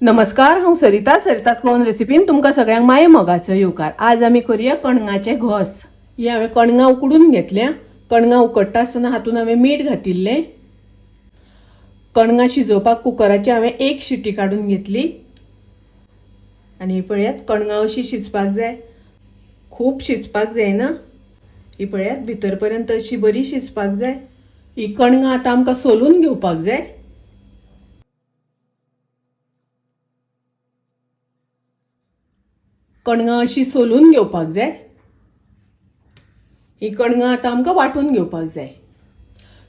नमस्कार, हांव सरिता. सरितास गोवन रेसिपीन तुमकां सगळ्यांक माये मोगाचो येवकार. आज आमी करूया कणगाचे घोस. ही हांवें कणगां उकडून घेतल्या. कणगां उकडटा आसतना हातून हांवें मीठ घातिल्लें. कणगां शिजोवपाक कुकराची हांवें एक शिटी काडून घेतली. आनी पळयात, कणगां अशी शिजपाक जाय, खूब शिजपाक जायना. ही पळयात, भितर पर्यंत अशी बरी शिजपाक जाय. ही कणगां आतां आमकां सोलून घेवपाक जाय. कणगां अशी सोलून घेवपाक जाय. ही कणगां आतां आमकां वांटून घेवपाक जाय.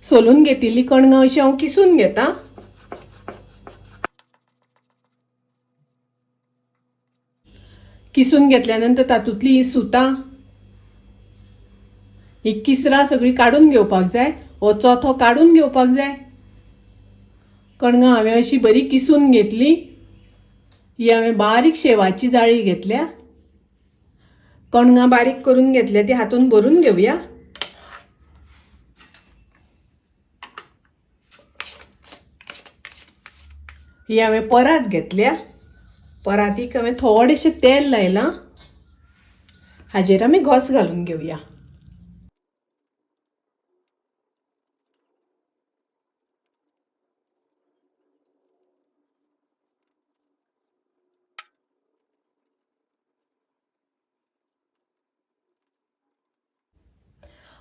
सोलून घेतिल्ली कणगां अशी हांव किसून घेता. किसून घेतल्या नंतर तातूंतली ही सुतां, ही किसरां सगळीं काडून घेवपाक जाय. हो चोथो काडून घेवपाक जाय. कणगां हांवें अशी बरी किसून घेतली. ही हांवें बारीक शेवाची जाळी घेतल्या. कणगां बारीक करून घेतल्या ती हातून भरून घेवया. ही हांवें परात घेतल्या. परातीक हांवें थोडेशें तेल लायलां. हाजेर आमी घोस घालून घेवया.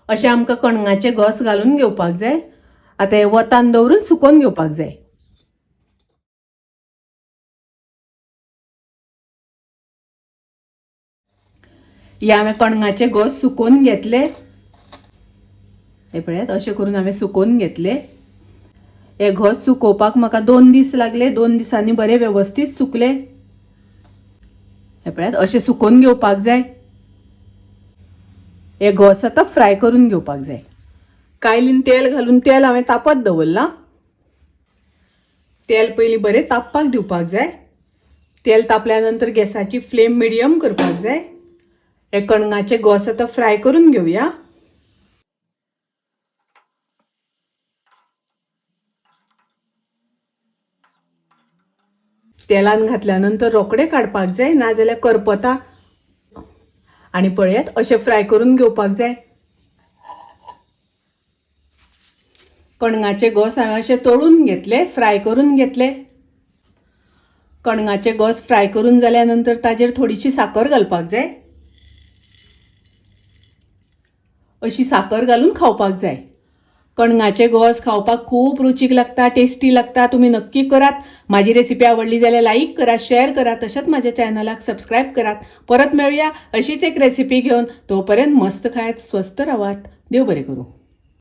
अशें आमकां कणगाचे घोस घालून घेवपाक जाय. आतां हे वतान दवरून सुकोवन घेवपाक जाय. हे हांवें कणगाचे घोस सुकोवन घेतले. हे पळयात, अशें करून हांवें सुकोवन घेतले. हे घोस सुकोवपाक म्हाका 2 दीस लागले. 2 दिसांनी बरे वेवस्थीत सुकले. हे पळयात, अशें सुकोवन घेवपाक जाय. हे घोस आतां फ्राय करून घेवपाक जाय. कायलीन तेल घालून तेल हांवें तापत दवरलां. तेल पयलीं बरें तापपाक दिवपाक जाय. तेल तापल्या नंतर गॅसाची फ्लेम मिडियम करपाक जाय. हे कणगाचे घोस आतां फ्राय करून घेवया. तेलान घातल्या नंतर रोखडे काडपाक जाय, नाजाल्यार करपता. आनी पळयात, अशें फ्राय करून घेवपाक जाय. कणगाचे घोस हांवें अशे तळून घेतले, फ्राय करून घेतले. कणगाचे घोस फ्राय करून जाल्या नंतर ताजेर थोडीशी साकर घालपाक जाय. अशी साकर घालून खावपाक जाय. कणगाचे घोस खावपाक खूब रुचीक लागता, टेस्टी लागता. तुमी नक्की करात. माझी रेसिपी आवडली जाल्यार लाईक करा, शेअर करा, तशेंच माझ्या चॅनलाक सबस्क्रायब करात. परत मेळुया अशीच एक रेसिपी घेवन. तोपर्यंत मस्त खायात, स्वस्थ रावात. देव बरें करूं.